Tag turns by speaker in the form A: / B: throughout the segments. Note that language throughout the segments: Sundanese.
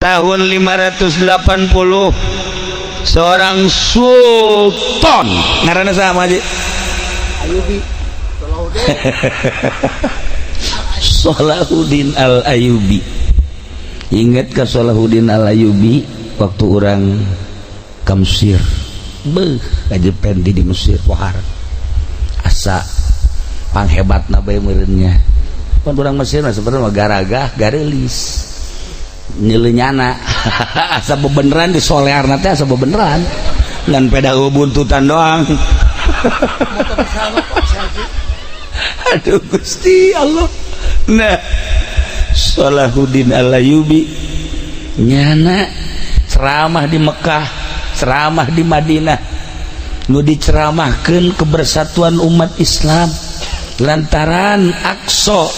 A: Tahun 580 seorang sultan ngaranna sama aja.
B: Ayubi.
A: Salahuddin Al Ayyubi. Ingat ke Salahuddin Al Ayyubi waktu orang ke Mesir? Beuh, Haji Pendi di Mesir pohar asa panghebatna bae meureunnya. Pan urang Mesir mah sebenarnya mah garagah garelis nyelenyana, asa bebeneran di solearna teh, asa bebeneran ngan peda buntutan doang.
B: Motor pesawat kok selfie.
A: Aduh, Gusti Allah. Nah, Salahuddin Al-Ayyubi nyana ceramah di Mekah, ceramah di Madinah, nu diceramahkeun kebersatuan umat Islam lantaran Aqsa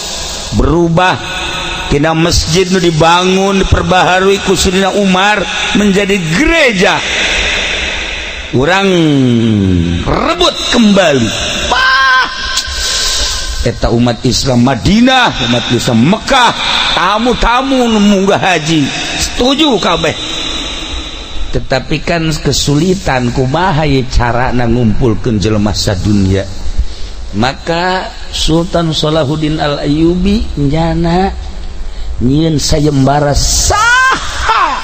A: berubah tina masjid nu dibangun, diperbaharui ku Sayyidina Umar menjadi gereja. Urang rebut kembali. Wah, eta umat Islam Madinah, umat Islam Mekah, tamu-tamu nu munggah haji setuju kabeh. Tetapi kan kesulitan, kumaha ye cara ngumpulkeun jelema sadunya? Maka Sultan Salahuddin Al Ayyubi nyana nyieun sayembara, saha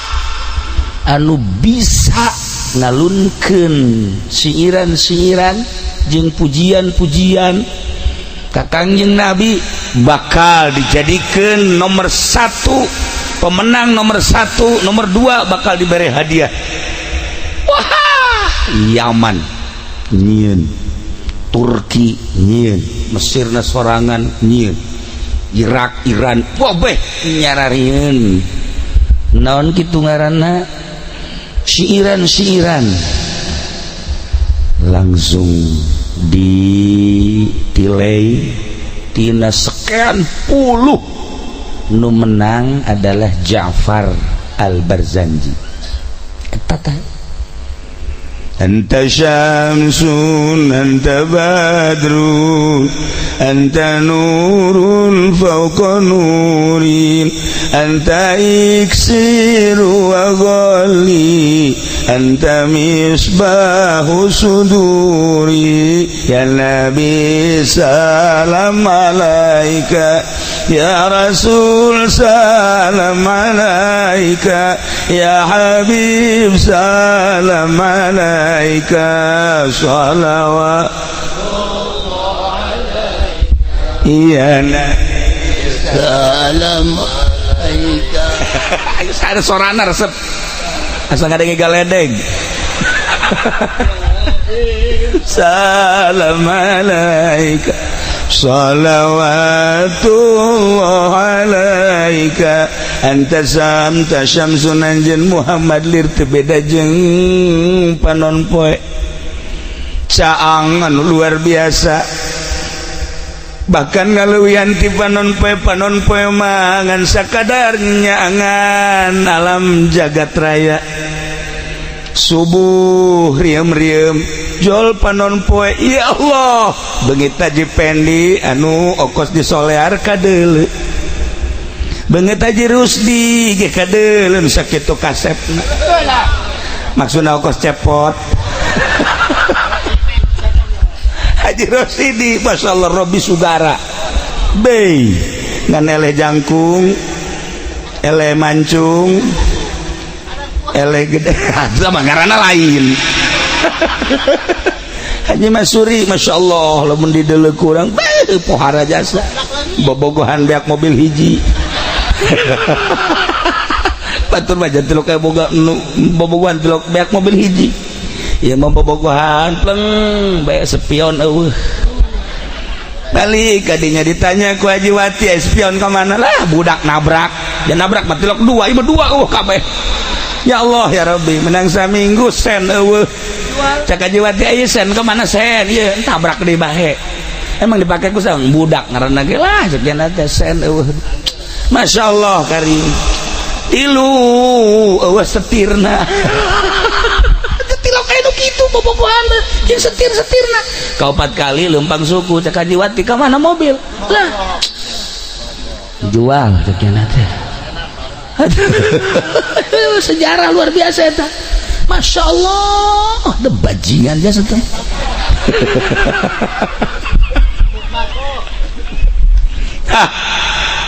A: anu bisa ngalunkeun siiran-siiran jeung pujian-pujian ka Kangjeng Nabi bakal dijadikan nomor satu, pemenang nomor satu, nomor dua bakal diberi hadiah. Wah, Yaman nyieun, Turki nyieun, Mesir sorangan nyieun, Irak, Iran, kabeh nyararieun. Naon kitu ngaranna, siiran-siiran langsung ditilai tina sekian puluh, nu menang adalah Ja'far Al-Barzanji. Eta teh. أنت شمس، أنت بدر، أنت نور فوق نور، أنت إكسير وغالي، أنت مصباح صدوري. يا نبي سلام عليك، يا رسول سلام عليك، يا حبيب سلام عليك، صلوات. يا نبي
B: Salam alaika.
A: Ayo, ada sorana resep asal nggak ada galedeg. Salam alaika, salawatullah alaika, anta samta syamsun. Anjeun Muhammad lir teu beda jeung panon poe, caang anu luar biasa, bahkan ngaleuwihan ti panon poe. Panon poe mah ngan sakadar nyaangan alam jagat raya. Subuh riem-riem jol panon poe, ya Allah. Begitu Haji Pendi anu okos di Solear kadeuleu, begitu Haji Rusdi ge kadeuleu, nu sakitu kasepna, maksudna okos cepot. Haji Rosidi, Masya Allah, Robi Sugara Bey ngan eleh jangkung, eleh mancung, eleh gede sama ngaranna lain. Haji Masuri, Masya Allah, lamun dideuleu kurang beuh pohara jasa, bobogohan beak mobil hiji. Batur mah jangan kayak boga nu bobogohan tilok beak mobil hiji ya, mau bobogohan pleng bae spion eueuh. Balik kadinya ditanya ku Haji Wati, "Eh, spion ke mana?" "Lah, budak nabrak." Ya nabrak mah tilok dua, ieu dua eueuh kabeh. Ya Allah ya Rabbi, menang saminggu sen eueuh. Cak Haji Wati, "Aya sen ke mana sen?" "Ieu tabrak di bahe." "Emang dipakai ku sang budak ngaranna ge lah," sekian teh, sen eueuh. Masya Allah karim. Tilu eueuh setirna. Tilok aya nu kitu bobogohan jeung setir-setirna. Kaopat kali lempang suku. Cak Haji Wati, "Ka mana mobil?" "Lah, jual," cek teh. Aduh, sejarah luar biasa eta. Masya Allah, the bajingan jasa teh. Hah,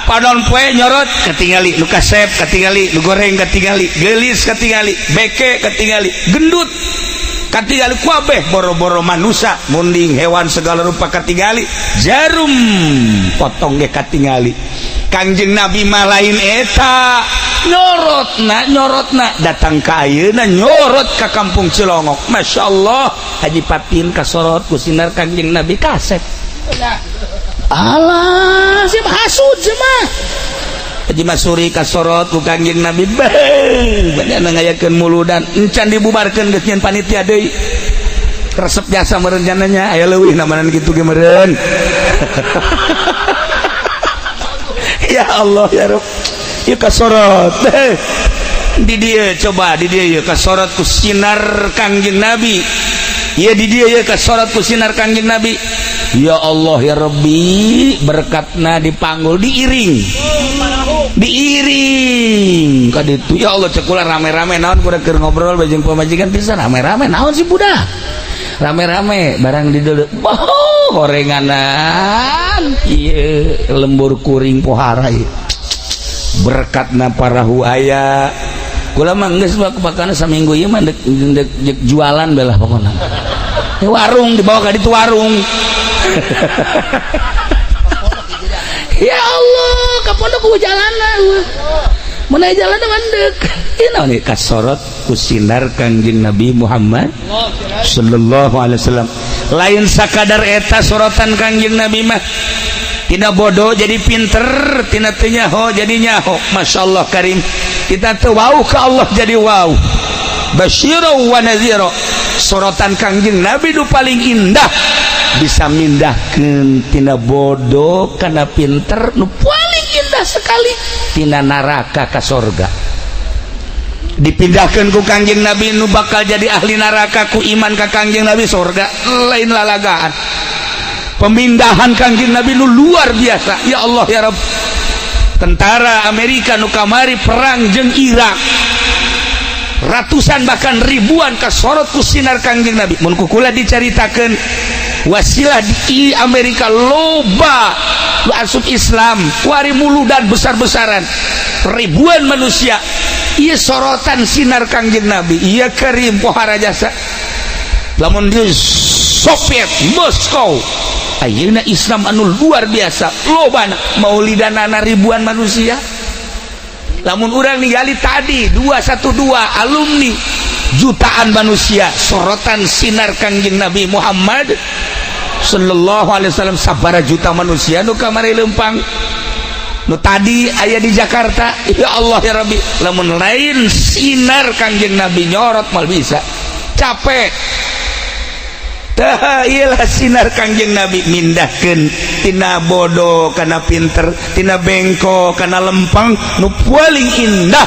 A: padon poe nyorot katingali nu kasep, katingali nu goreng, katingali geulis, katingali beke, katingali gendut, katingali kuabeh boro-boro manusia munding hewan segala rupa katingali, jarum potong ge katingali. Kangjeng Nabi mah lain eta, nyorotna datang ka ayeuna nyorot ka kampung Cilongok. Masya Allah, Haji Patin kasorot ku sinar Kangjeng Nabi kasep. Alah, siapa hasud mah. Haji Masuri kasorot ku Kangjeng Nabi, beuh, banyak ngayakeun muludan, encan dibubarkeun geus nyeun panitia deui. Resep jasa meureun nya aya leuwih namanan kitu ge meureun. Ya Allah ya Rabb. Ieu kasorot. Di dieu coba di dieu ieu kasorot ku sinar Kangjeng Nabi. Ieu di dieu ieu kasorot ku sinar Kangjeng Nabi. Ya Allah ya Rabbi, berkatna dipanggul diiring. Diiring ka ditu. Ya Allah cek kula rame-rame naon kuda keur ngobrol jeung pamajikan pisan rame-rame naon sih budak. Rame-rame barang di dieu. Boh, gorenganan ieu lembur kuring pohara ieu. Berkatna parahu aya. Kula mah geus bakana saminggu ieu mah dek jualan belah pokona. Warung dibawa ka ditu warung. Ya Allah, ka pondok ku jalanna. Mun aya jalanna mandek. Ieu naon ieu kasorot ku sinar Kangjeng Nabi Muhammad sallallahu alaihi wasallam. Lain sakadar eta sorotan Kangjeng Nabi mah. Tina bodoh jadi pinter, tina teu nyaho jadi nyaho. Masya Allah karim. Kita teu wau ka Allah jadi wau. Basyira wa nadhira. Sorotan Kangjeng Nabi nu paling indah bisa mindahkeun tina bodoh kana pinter nu paling indah sekali tina neraka ka sorga. Dipindahkeun ku Kangjeng Nabi nu bakal jadi ahli neraka ku iman ka Kangjeng Nabi sorga lain lalagaan. Pemindahan Kangjeng Nabi nu luar biasa. Ya Allah ya Rabb. Tentara Amerika nu kamari perang jeung Irak, ratusan bahkan ribuan kasorot ku sinar Kangjeng Nabi. Mun ku kula dicaritakeun wasilah di Amerika loba nu asup Islam kuari muludan besar-besaran ribuan manusia. Ieu sorotan sinar Kangjeng Nabi. Ieu karim pohara jasa. Lamun di Soviet Moskow ayeuna Islam anu luar biasa lobana maulidanana ribuan manusia. Lamun urang ningali tadi 212 alumni jutaan manusia sorotan sinar Kangjeng Nabi Muhammad sallallahu alaihi wasallam sabara juta manusia nu kamari lempang nu tadi aya di Jakarta. Ya Allah ya Rabbi, lamun lain sinar Kangjeng Nabi nyorot mal bisa capek. Tah iyalah sinar Kangjeng Nabi mindahkeun tina bodoh kana pinter, tina bengko kana lempang nu paling indah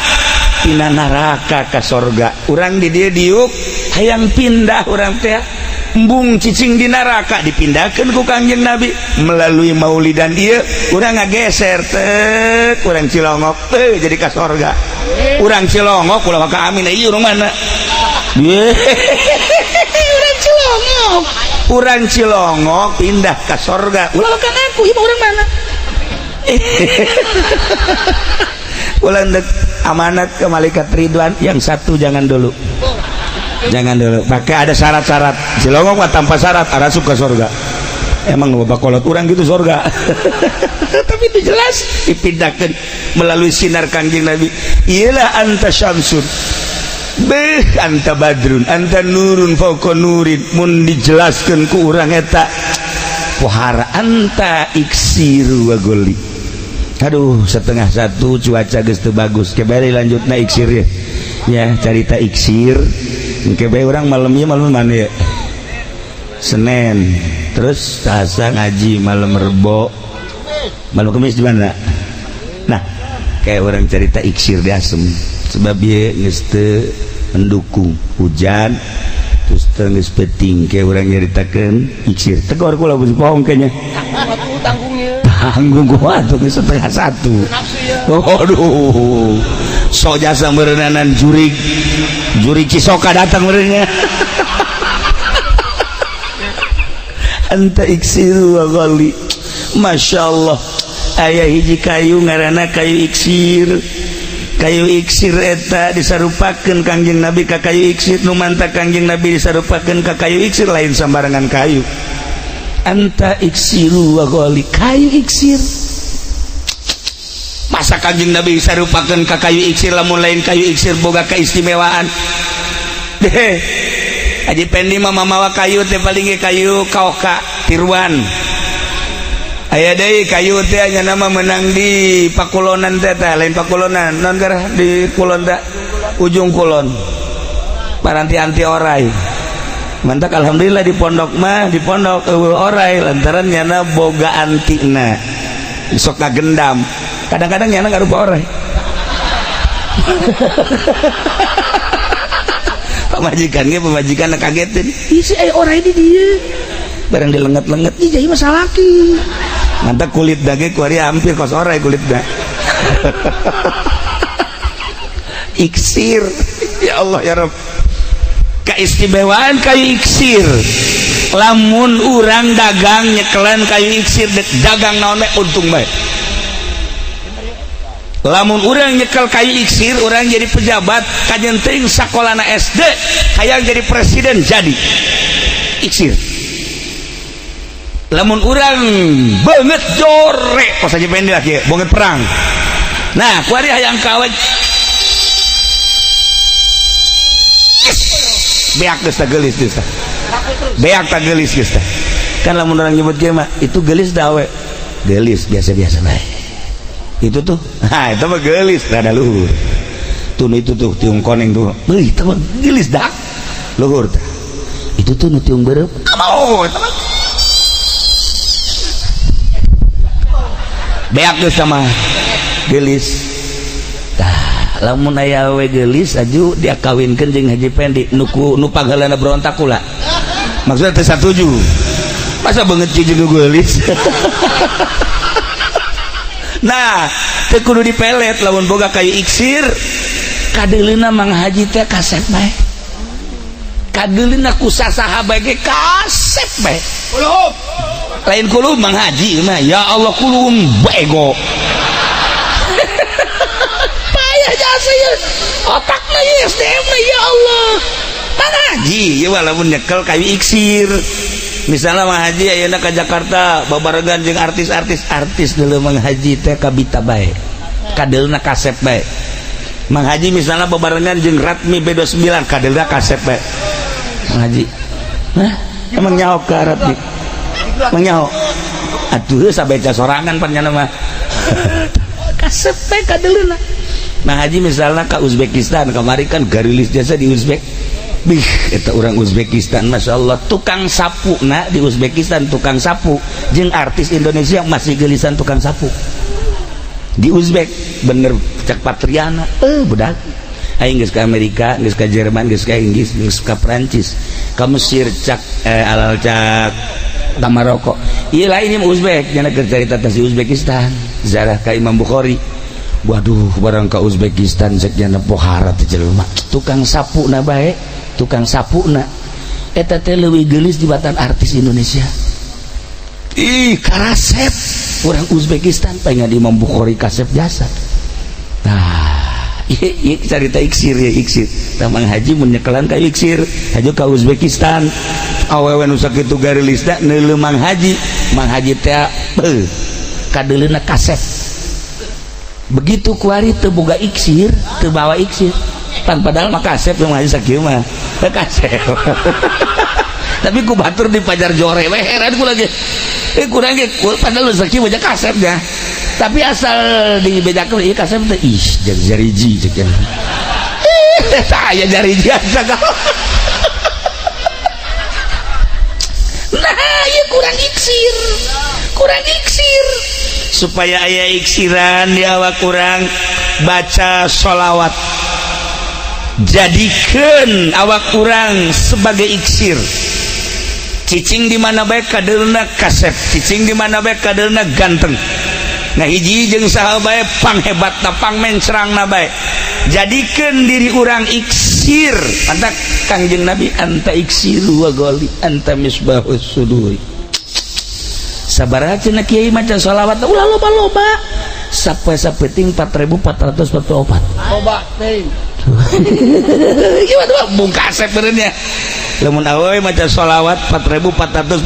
A: tina neraka ka sorga. Urang di dieu diuk hayang pindah urang teh embung cicing di neraka dipindahkeun ku Kangjeng Nabi melalui maulidan ieu urang ngageser teh urang Cilongok teh jadi ka sorga. Urang Cilongok ulah maka amin ieu urang mana? Urang Cilongok, urang Cilongok pindah ke sorga. Ulah maka ngaku ieu urang mana? Ulah ndek amanat ke malaikat Ridwan yang satu jangan dulu. Jangan dulu, pakai ada syarat-syarat. Cilongok mah tanpa syarat arasup ke sorga. Emang bapak kolot urang gitu sorga. Tapi itu jelas dipindahkan melalui sinar Kangjeng Nabi. Iyalah anta syamsun, beh anta badrun, anta nurun fauqa nurin. Mun dijelaskeun ku urang eta pohara anta iksiru wa goli. Aduh, 12:30 cuaca geus teu bagus. Kebari lanjutna iksir ya. Ya, carita iksir. Engke bae urang malamnya malam mana ya? Senin. Terus Selasa ngaji, malam Rebo. Malam Kamis di mana? Nah, kayak orang cerita iksir di asem. Sebab ieu geus teu mendukung hujan terus teu geus peuting kayak orang nyaritakeun iksir. Tegor kula geus bohong kayaknya. Tanggung gua tuh 12:30. Aduh. Sok jasa meureunanan jurig jurig Cisoka datang meureunnya. Anta iksiru wa ghali. Masya Allah, aya hiji kayu ngaranna kayu iksir. Kayu iksir eta disarupakeun Kangjeng Nabi ka kayu iksir, nu manta Kangjeng Nabi disarupakeun ka kayu iksir lain sambarangan kayu. Anta iksiru wa ghali, kayu iksir. Masa Kangjeng Nabi disarupakeun ka kayu iksir lamun lain kayu iksir boga keistimewaan. Deh, Haji Pendi mah mamawa kayu teh paling ge kayu kaoka tiruan. Aya deui kayu teh nya nama menang di Pakulonan teh tah, lain Pakulonan, non garah di kulon teh, ujung kulon. Paranti anti orai. Mantak alhamdulillah di pondok mah, di pondok eueuh orai lantaran nyana boga antina. Sok kagendam. Kadang-kadang nyana ngarupa orai. Pamajikan ge pamajikan kagetin. Ih si aya orai di dieu. Barang dilenget-lenget, ih jadi masalah laki. Mantap kulit dage kuari hampir kos orai kulitnya. Iksir, ya Allah ya Rabb. Keistimewaan kayu iksir. Lamun urang dagang nyekelan kayu iksir dek dagang naon bae untung bae. Lamun urang nyekel kayu iksir, urang jadi pejabat kajen teuing sakolana SD, hayang jadi presiden jadi. Iksir. Lamun urang banget jore kos aja pendek lagi banget perang. Nah kuari hayang kawin beak geus tah geulis geus tah, beak tah geulis geus tah. Kan lamun urang nyebut kieu mah itu geulis da awe geulis biasa-biasa bae. Itu tuh, nah itu mah geulis rada luhur. Tuh itu tuh tiung koneng tuh, beuh itu mah geulis dak luhur tah. Itu tuh nu tiung beureum, amau eta mah beak geus sama geulis. Tah lamun aya awe geulis aju dia kawinkeun jeung Haji Pendi nu ku nu pangheulana berontak kula. Maksudna teu satuju. Masa beungeut jeung nu geulis. Nah, teu kudu dipelet lamun boga kayu iksir kadeuleuna Mang Haji teh kasep bae. Kadeuleuna ku sasaha bae ge kasep bae.
B: Kulum.
A: Lain kulum Mang Haji mah, ya Allah kulum bego. Payah jasa ya. Otakna ya SDM na ya Allah. Mang Haji ya walaupun nyekel kayu iksir. Misalnya Mang Haji ayeuna ka Jakarta babarengan jeung artis-artis, artis deuleu Mang Haji teh kabita bae. Kadeulna kasep bae. Mang Haji misalnya babarengan jeung Ratmi B29 kadeulna kasep bae. Mang Haji. Hah? Emang nyaho ka Ratmi? Menyaho atuh sabeca sorangan pan nyana mah kasep teh kadeuleuna. Mang Haji misalnya ka Uzbekistan kamari kan garilis jasa di Uzbek. Bih eta urang Uzbekistan masyaallah tukang sapu na di Uzbekistan tukang sapu jeung artis Indonesia masih geulisan tukang sapu di Uzbek bener cak Patriana budak aing geus ka Amerika geus ka Jerman geus ka Inggris geus ka Prancis ka Mesir cak alal cak ka Maroko. Ieu lain ieu Uzbek nya keur carita teh si Uzbekistan zarah ka Imam Bukhari. Waduh barang ka Uzbekistan cek nya pohara teh jelema tukang sapu na bae, tukang sapu na eta teh leuwih geulis dibatan artis Indonesia. Ih karasep urang Uzbekistan pengen di Imam Bukhari kasep jasa. Nah ieu carita iksir ya iksir. Tah Mang Haji mun nyekelan ka iksir hajo ka Uzbekistan awewe nu sakitu garilisna neuleuh Mang Haji. Mang Haji teh beuh kadeuleuna kasep. Begitu kuari teu boga iksir, teu bawa iksir. Pan padahal mah kasep Mang Haji sakieu mah. Teu kasep. Tapi ku batur di pajar jore we heran ku lagi. Kurang ge padahal nu sakieu mah kasep nya. Tapi asal dibedakeun ieu kasep teh ih jariji cek. Ih tah aya jariji sagala. Nah, ieu kurang iksir. Kurang iksir. Supaya aya iksiran di awak kurang baca sholawat. Jadikeun awak kurang sebagai iksir. Cicing di mana bae kadeulna kasep, cicing di mana bae kadeulna ganteng. Nah hiji jeung saha bae panghebatna pangmencrangna bae. Jadikan diri urang iksir. Mantap Kangjeng Nabi, anta iksiru wa goli anta misbahus suduri. Sabar cenah kiai maca sholawat ulah loba-loba, sapoe sapeting 4444.
B: Loba teuing.
A: Gimana tuh bung kasep benernya? Lamun awewe maca sholawat 4444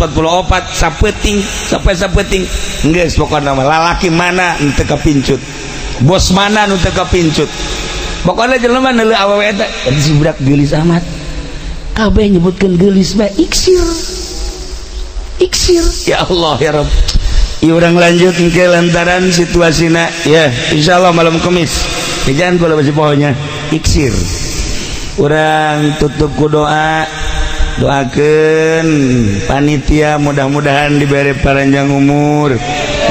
A: sapeting, sampai sapeting geus, pokokna mah lalaki mana nu teu kapincut, bos mana nu teu kapincut, pokoknya jelema neuleuh awewe eta, si budak geulis amat, kabeh nyebutkeun geulis bae. Iksir, iksir. Ya Allah, ya Rabb. Ieu urang lanjut ke lantaran situasina ya, insyaallah malam Kamis ya, jangan kalau masih pohonnya iksir. Urang tutup ku doa. Doakan panitia mudah-mudahan diberi panjang umur,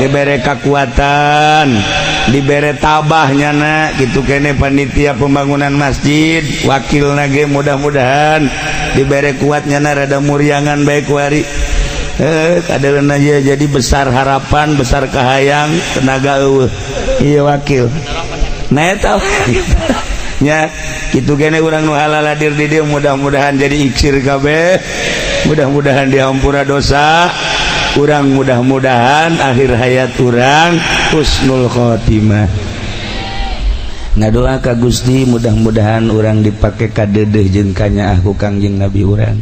A: diberi kekuatan, diberi tabah nyana gitu kene. Panitia pembangunan masjid, wakil nage, mudah-mudahan diberi kuat nyana, rada muriangan baik wari kadang aja jadi besar harapan, besar kahayang, tenaga eueuh. Iya, wakil. Nah, eta nya kitu kene. Urang nu halal hadir di dieu mudah-mudahan jadi iksir kabeh, mudah-mudahan dihampura dosa urang, mudah-mudahan akhir hayat urang husnul khotimah. Ngadoa ka Gusti, mudah-mudahan urang dipake kadeudeuh jeung kanyaah ku Kangjeng Nabi urang.